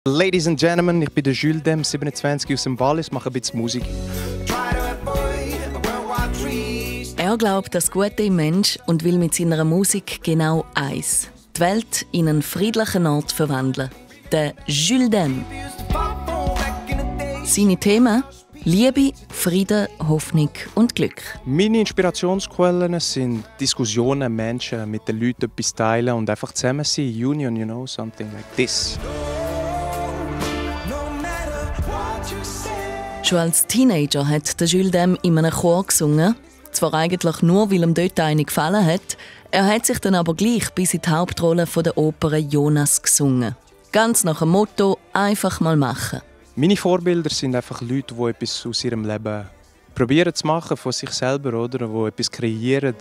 Ladies and Gentlemen, ich bin der Jules Dem, 27 aus dem Wallis, mache ein bisschen Musik. Er glaubt das Gute im Mensch und will mit seiner Musik genau eins: die Welt in einen friedlichen Ort verwandeln. Der Jules Dem. Seine Themen: Liebe, Frieden, Hoffnung und Glück. Meine Inspirationsquellen sind Diskussionen, Menschen, mit den Leuten etwas teilen und einfach zusammen sein. Union, you know, something like this. Schon als Teenager hat der Jules Dem in einem Chor gesungen. Zwar eigentlich nur, weil ihm dort eine gefallen hat. Er hat sich dann aber gleich bis in die Hauptrolle von der Oper Jonas gesungen. Ganz nach dem Motto: einfach mal machen. Meine Vorbilder sind einfach Leute, die etwas aus ihrem Leben probieren zu machen, von sich selber, oder? Die etwas kreieren.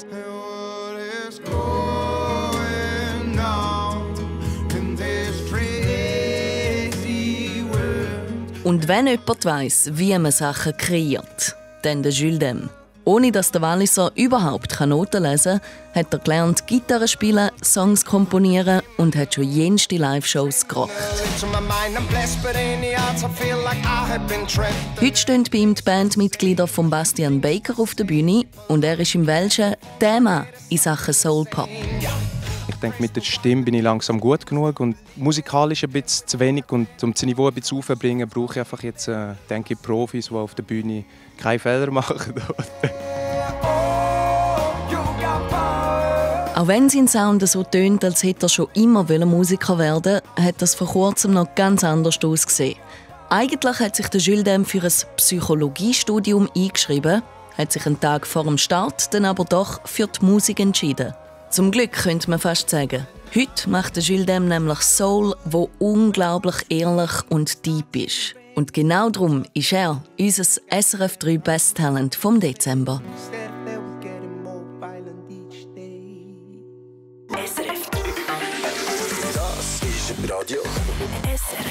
Und wenn jemand weiss, wie man Sachen kreiert, dann der Jules Dem. Ohne dass der Walliser überhaupt Noten lesen kann, hat er gelernt, Gitarre spielen, Songs komponieren und hat schon jenste Live-Shows gerockt. Heute stehen bei ihm die Bandmitglieder von Bastian Baker auf der Bühne und er ist im Welschen der Mann in Sachen Soul-Pop. Ich denke, mit der Stimme bin ich langsam gut genug und musikalisch ein bisschen zu wenig. Und um das Niveau ein bisschen aufzubringen, brauche ich einfach jetzt, denke ich, Profis, die auf der Bühne keine Fehler machen. Auch wenn sein Sound so tönt, als hätte er schon immer Musiker werden wollen, hat das vor kurzem noch ganz anders ausgesehen. Eigentlich hat sich der Jules Dem für ein Psychologiestudium eingeschrieben, hat sich einen Tag vor dem Start dann aber doch für die Musik entschieden. Zum Glück könnte man fast sagen. Heute macht der Jules Dem nämlich Soul, wo unglaublich ehrlich und deep ist. Und genau darum ist er unser SRF 3 Best Talent vom Dezember. SRF. Das ist Radio SRF.